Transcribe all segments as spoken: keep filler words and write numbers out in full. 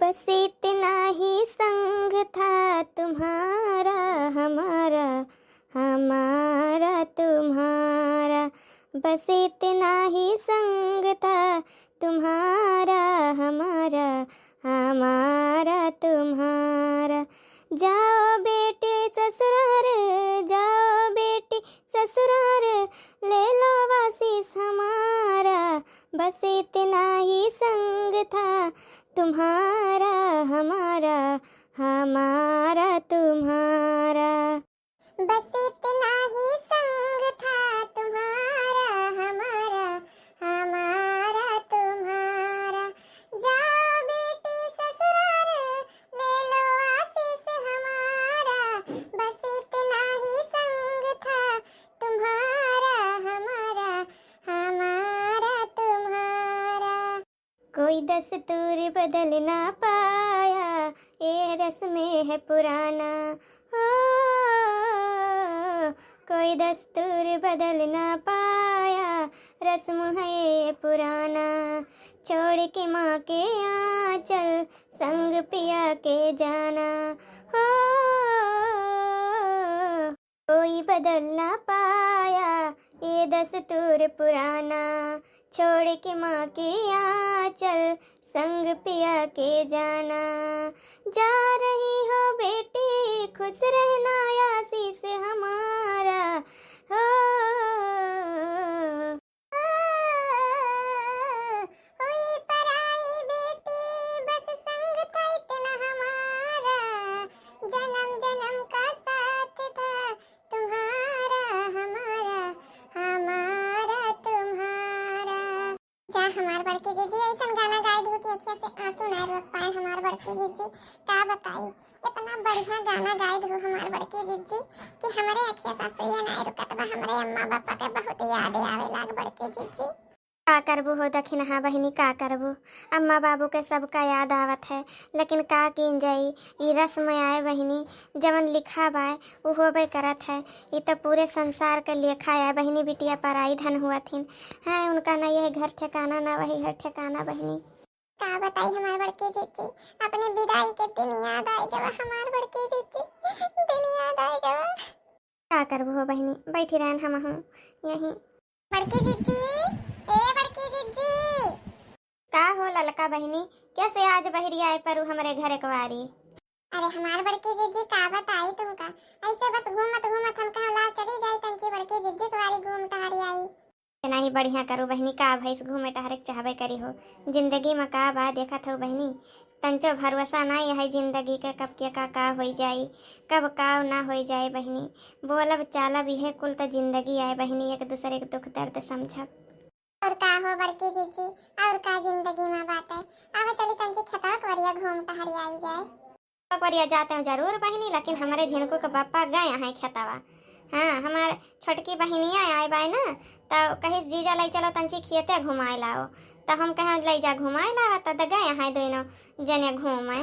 बस इतना ही संग था तुम्हारा हमारा, हमारा तुम्हारा। बस इतना ही संग था तुम्हारा हमारा, हमारा तुम्हारा। जाओ बेटी ससुरार, जाओ बेटी ससुरार, ले लो आशीष हमारा। बस इतना ही संग था तुम्हारा हमारा, हमारा तुम्हारा। बस इतना ही संग था तुम्हारा हमारा, हमारा तुम्हारा। जाओ बेटी ससुरार, ले लो आशीष हमारा। बस इतना ही संग था तुम्हारा हमारा, हमारा तुम्हारा। कोई दस्तूर बदल ना पाया, ये रस्म है पुराना। हो, कोई दस्तूर बदल ना पाया, रस्म है ये पुराना। छोड़ के माँ के आँचल, संग पिया के जाना। हो, कोई बदल ना पाया ये दस्तूर पुराना, छोड़ के माँ के आँचल, संग पिया के जाना। जा रही हो बेटी, खुश रहना आशीष हमारा। हो, हुई पराई बेटी, बस संग था इतना हमारा, जन्म जन्म का साथ था तुम्हारा हमारा, हमारा तुम्हारा। जा हमार बड़की जीजी, ऐसन गाना गाय दू कि अखिया से आंसू ना रोक पाए हमार बड़की जीजी। का बताई, इतना बढ़िया गाना गाय दू हमार बड़की जीजी कि हमरे अखिया से आंसू ये ना रुकत बा। हमरे अम्मा पापा के बहुत याद आवे लाग बड़की जीजी। का करबू हो दखिनहा बहिनी, का करबू? अम्मा बाबू के सबका याद आवत है, लेकिन का कीन जाई, ई रस्म आए बहिनी, जवन लिखा बाय, उ होबे करत है। ई तो पूरे संसार के लेखा आए बहिनी, बिटिया पराई धन हुअथिन। हैं, उनका न यह घर ठिकाना, न वही घर ठिकाना बहिनी। का बताई हमार बड़की जीजी, अपने विदाई के दिन याद आइ गवा हमार बड़की जीजी, दिन याद आइ गवा। का करबू हो बहिनी, बैठी रहन हमहूँ यहीं। बड़की जीजी, ए बड़की जीजी। का हो ललका बहिनी, कैसे आज बहरी आए परू हमरे घर एकवारी? अरे हमार बड़की जीजी, का बताई तुमका, ऐसे बस घूमत घूमत हम कहा लाओ चली जाई तंची बड़की जीजी एकवारी घूम टहरी आई। इतना ही बढ़िया करू बहिनी, का भैंस घूमे टहरे के चाहबे करी हो। जिंदगी में का बा देखत हो बहिनी, तंचो भरोसा ना यह जिंदगी के, कब के का का होई जाई, कब का ना होई जाए बहिनी। बोलब चालब इहे कुल त जिंदगी आए बहिनी, एक दूसरे के दुख दर्द समझब। और का हो बड़की जीजी, और का जिंदगी में बाटे। आवा चली तंची खेतवा कवरिया घूम टहरी आई जाए। कवरिया जाते हैं जरूर बहिनी, लेकिन हमरे झिनकू के बप्पा गए हैं खेतवा। हाँ, हमार छोटकी बहिनिया आए बाय ना, तो कहिस जीजा लई चलो तंची खेते घुमाए लाओ। तो हम कहे लई जा घुमाए लावा, तो द गए हैं दोनों जने घूमे।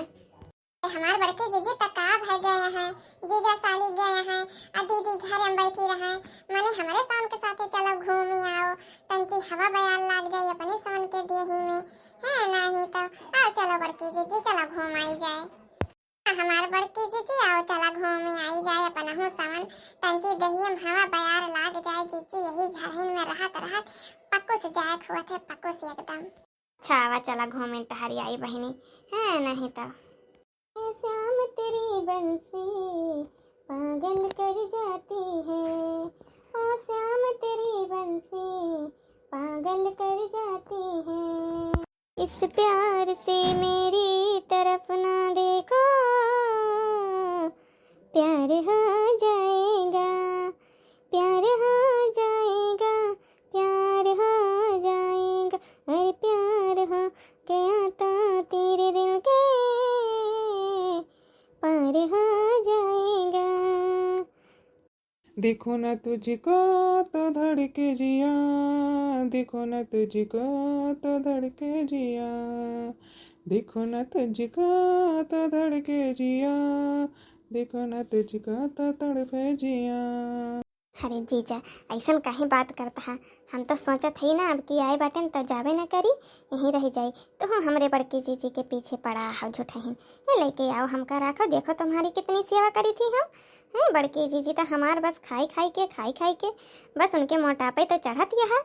हमार बड़की जीजी त का भय गए हैं, जीजा साली गए हैं, आ दीदी घर में बैठी रहे, मने हमरे सावन के साथे चलो घूमी आओ, तंची हवा बयार लाग जाए अपने सावन के देही में, है नहीं तो। आओ चलो बड़की जीजी, चलो घूम आई जाए। हमार बड़की जीजी, आओ चला घूमी आई जाए अपनहु सावन, तंची देहियम हवा बयार लाग जाए जीजी, यही घरहिन में रहत रहत पकुस जाए हुआ थे, पकुस एकदम। अच्छा, आवा चला घूमे टहरी आई बहिनी, है नहीं तो। ए श्याम तेरी बंसी पागल कर जाती है, ओ श्याम तेरी बंसी पागल कर जाती है। इस प्यार से मेरी तरफ ना देखो, प्यार हो जाएगा, प्यार हो जाएगा, प्यार हो जाएगा। अरे प्यार हो गया तो तेरे दिल के पार हो जाएगा। देखो ना तुझको तो धड़के जिया, देखो ना तुझको तो धड़के जिया, देखो ना तुझको तो धड़के जिया, देखो ना तुझको तो तड़पे जिया। अरे जीजा, अइसन काहे बात करत हा? हम तो सोचत हई ना, अब की आए बाटेन तो जाबे ना करी, यहीं रह जाई। तुहूँ हमरे बड़की जीजी के पीछे पड़ा हौ झूठहिन। ये लइके आओ, हमका राखो, देखो तुम्हारी कितनी सेवा करी थी हम। हैं, बड़की जीजी तो हमार बस खाई खाई के, खाई खाई के, बस उनके मोटापे तो चढ़त यह।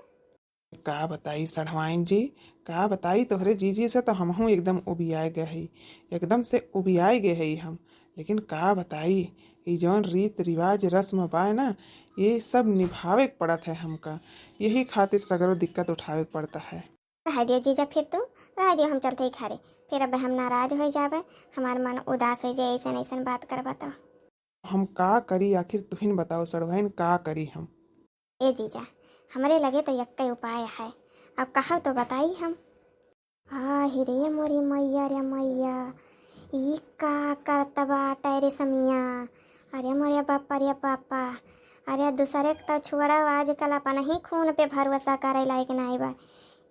का बताई सढ़वाइन जी, का बताई, तोहरे जीजी से तो हमहूँ एकदम उबियाए गए हई, एकदम से उबियाए गए हई हम। लेकिन का बताई, ई जौन रीत रिवाज रस्म बा ना, ये सब निभावे के पड़त है हमका, यही खातिर सगरो दिक्कत उठावे के पड़ता है। रह दियो जीजा, फिर तू रह दियो, हम चलते ही घरे। फिर अब हम नाराज हो जाबे, हमार मन उदास हो जाए, ऐसन ऐसन बात करबा तो। हम का करी, आखिर तुहिन बताओ सढ़वाइन, का करी हम? ए जीजा, हमरे लगे तो यक्के उपाय है, अब कहो तो बताई हम। आहि रे मोरी मैया रे मैया, ई का करत बाटे रे समिया? अरे मोरे बापा रे बापा, अरे दूसरे के तो छोड़ो, आजकल अपन ही खून पे भरोसा करे लायक नाई बा।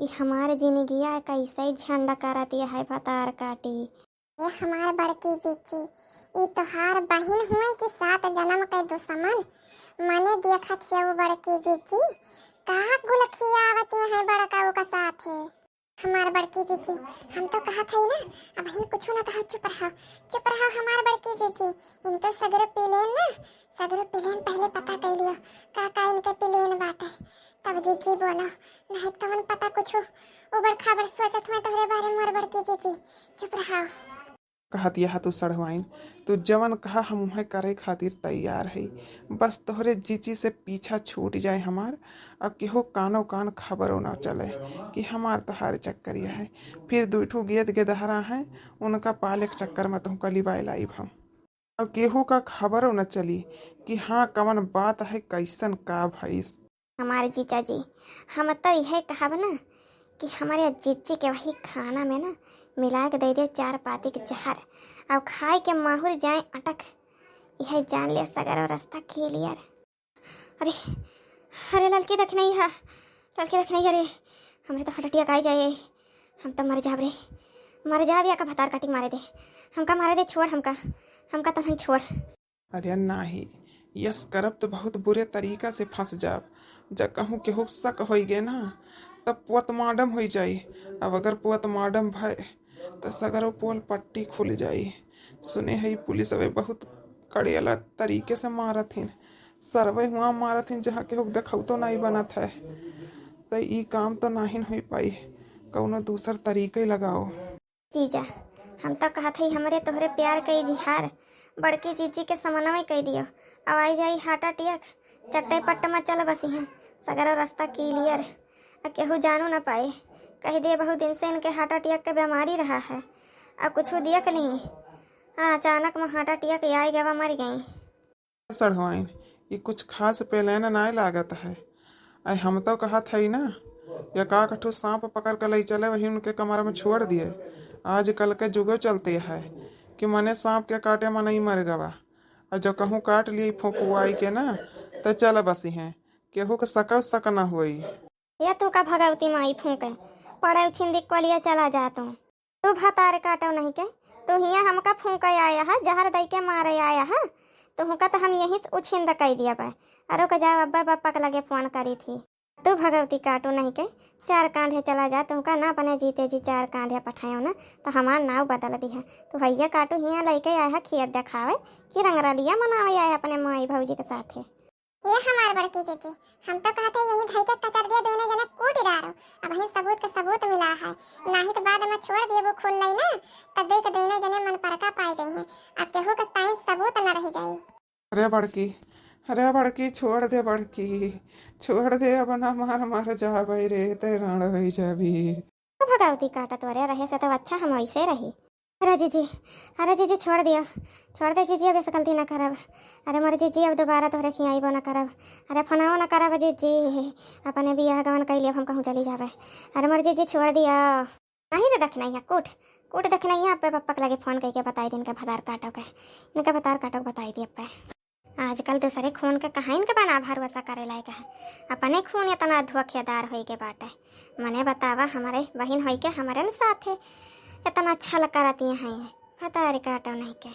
ई हमार जिंदगिया कैसे झंड करत है भतार काटी। ए हमार बड़की जीजी, ई तोहार बहिन हुए कि सात जन्म के दुश्मन? मने देखत हियउ बड़की जीजी, का गुलखियावत है बड़का का साथे। हमार बड़की जीजी, हम तो कहत हई ना, अबहिन कुछू ना कहो, चुप रहो, चुप रहो हमार बड़की जीजी। इनके सगरो पी लेन ना, सगरो पी लेन, पहले पता कर लियो का का इनके पी लेन बाटे, तब जीजी बोलो, नहीं तो मन पता कुछू उबड़ खाबड़ सोचत हुए तोहरे बारे में मोर बड़की जीजी। चुप रहो। कहत यह तू सढ़वाइन, तू जवन कहा हम उहे करे खातिर तैयार हई। बस तोहरे जीजी से पीछा छूट जाए हमार, अब केहू कानो कान खबरो ना चले कि हमार तोहार चक्कर यह है। फिर दुई ठू गेद गेदहरा हैं, उनका पाले के चक्कर में तुहका लिबाए लाइब हम। अब केहू का खबरो न चली कि हाँ कवन बात है, कैसन का भइस। हमारे जीजा जी, हम तो यह कहब ना कि हमारे जीजी के वही खाना में ना मिला के दे दियो चार पाती के जहर, और खाए के माहुर जाए अटक। यह जान लिया सगरो रास्ता clear। अरे, अरे ललकी दखिनैया, ललकी दखिनैया रे, हमरे तो heart attack आइ जाए, हम तो मर जाब रे, मर जाब या का भतार काटी के मारे दे, हमका मारे दे, छोड़ हमका, हमका तनहन छोड़। अरे नाही, यस करब तो बहुत बुरे तरीका से फंस जाब। जब कहूँ केहू शक होइ गए ना, तब पोतमार्टम होइ जाई। अब अगर पोतमार्टम भय, त सगरो पोल पट्टी खुल जाई। सुने हई पुलिस अबे बहुत कड़ेला तरीके से मारत हिन। सरवे हुआ मारत हिन, जहाँ केहू देखौतो नाई बनत है। त ई काम तो नाहिन होइ पाई, कौनो दूसर तरीके लगाओ। जीजा, हम तो कहत हई हमरे तोहरे प्यार के इजहार बड़की जीजी के समनवे कई दियो। अब आई जाई heart attack, चट्टे पट्ट में चल बसी हैं, सगरो रास्ता clear, आ केहू जानू न पाए। कह दिए बहुत दिन से इनके heart attack के बीमारी रहा है, आ कुछ दिया के नहीं, आ अचानक में heart attack आए गवा मर गई। सढ़वाइन, ई कुछ खास plan नाय लागत है। अइ हम तो कहत हई ना, एकाक ठो सांप पकड़ के लई चले, वही उनके कमरा में छोड़ दिए। आजकल के जुगो चलते है कि मने सांप के काटे मनई मर गवा, और जो कहूँ काट लिए फुँकुआई के ना, तो चल बसी हैं, केहू के शक शक ना होई। या तू का भगवती माई फूँके, पड़े उछिन दिक कोलिया चला जा तू। तू भतार काटो नहीं के, तू हियाँ हमका फूँके आया है, जहर दई के मारे आया है, तुहका तो हम यहीं से उछिंद कई दिया बा। अरे रुक जाओ, अब्बा बप्पा के लगे फोन करी थी। तू भगवती काटो नहीं के, चार कांधे चला जा, तुहका ना अपने जीते जी चार कांधे पठायो ना, तो हमार नाव बदल दिहा। तू भैया काटो हियाँ लइके आया है खेत देखावे कि रंगरलिया मनावे आया अपने माई भौजी के साथे। ये हमार बड़की जीजी, हम तो कहते यही धई के कचर दिया, दोनों जने कूट डारो। अबहिन सबूत के सबूत मिला है, नाही तो बाद में छोड़ दिए वो खुल लई ना, तब दे के दोनों जने मन परका पाए जाई हैं। अब केहू के ताइन सबूत न रह जाई। अरे बड़की, अरे बड़की, छोड़ दे बड़की, छोड़ दे, अब ना मार मर जाबे रे, ते राण होई जाबी। भगवती काटत वरे रहे से तो अच्छा हम वैसे रही। अरे जीजी, अरे जीजी, छोड़ दियो, छोड़ दे जीजी, अब ऐसे गलती ना करब। अरे मोर जीजी, अब दोबारा तोहरे खियाइबो ना करब। अरे फोनवो ना करब जीजी, अपने बियाह गवन कैली, अब हम कहूँ चली जाबे। अरे मोर जीजी, छोड़ दियो। नहीं रे दखिनैया, कूट, कूट दखिनैया, अब्बे बप्पा के लगे फोन कइके बताई दिन के भतार काटो के, इनके भतार काटो के बताई दी अब्बे। आजकल दूसरे खून के कहाँ इनके बना भरोसा करे लायक है, अपने खून इतना धोखेदार होई के बाटे। मने बतावा, हमरे बहिन होई के हमरे न साथे इतना छल करती हैं, भतार काटो नहीं के।